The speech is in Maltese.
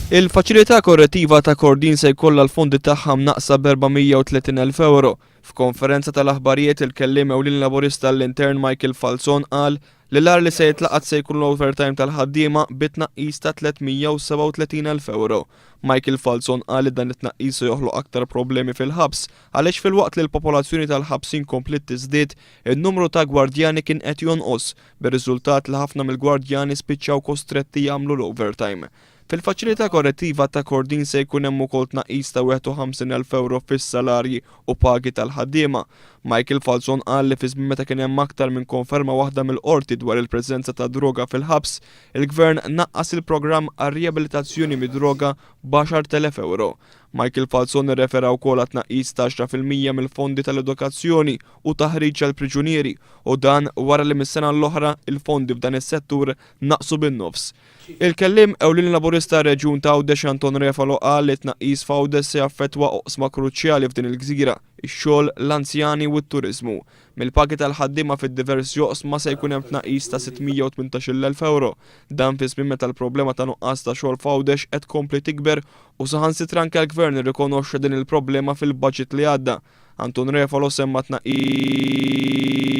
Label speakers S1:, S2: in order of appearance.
S1: Il-Faċilità Korrettiva ta' Kordin se jkollha l-fondi tagħha mnaqqsa b'430,000 ewro. F'konferenza tal-aħbarijiet il-kelliem ewlieni Laburista għall-Intern Michael Falzon qal li l-agħar li se jitlaqat se jkun l-overtime tal-ħaddiema bi tnaqqis ta' 337,000 ewro. Michael Falzon qal li dan it-tnaqqis se joħloq aktar problemi fil-ħabs għaliex filwaqt li l-popolazzjoni tal-ħabsin kompliet tiżdied, in-numru ta' gwardjani kien qed jonqos bir-riżultat li ħafna mill-gwardjani spiċċaw kostretti jagħmlu l-overtime. Fil-Faċilità Korrettiva ta' Kordin se jkun hemm ukoll tnaqqis ta' 51,000 ewro fis-salarji u pagi tal-ħaddiema. Michael Falzon qal li fi żmien meta kien hemm aktar minn konferma waħda mill-Qorti dwar il-preżenza ta' droga fil-ħabs, il-Gvern naqqas il-programm għar-riabilitazzjoni mid-droga b'10,000 ewro. Michael Falzon irrefera wkoll għat-tnaqqis ta' 10% mill-fondi tal-edukazzjoni u taħriġ għall-priġunieri u dan wara li mis-sena l-oħra il-fondi f'dan is-settur naqsu bin-nofs. Il-kelliem ewlieni Laburista għar-Reġjun ta' Għawdex Anton Refalo qal li t-tnaqqis f'Għawdex se jaffettwa oqsma kruċjali f'din il-gżira, ix-xogħol, l-anzjani u t-turiżmu. Mill-pagi tal-ħaddiema fid-diversi oqsma se jkun hemm tnaqqis ta' 618,000 ewro. Dan fi żmien meta l-problema ta' nuqqas ta' xogħol f'Għawdex qed tkompli tikber u saħansitra anke l-Gvern irrikonoxxa din il-problema fil-budget li għadda. Anton Refalo semma tnaqqis.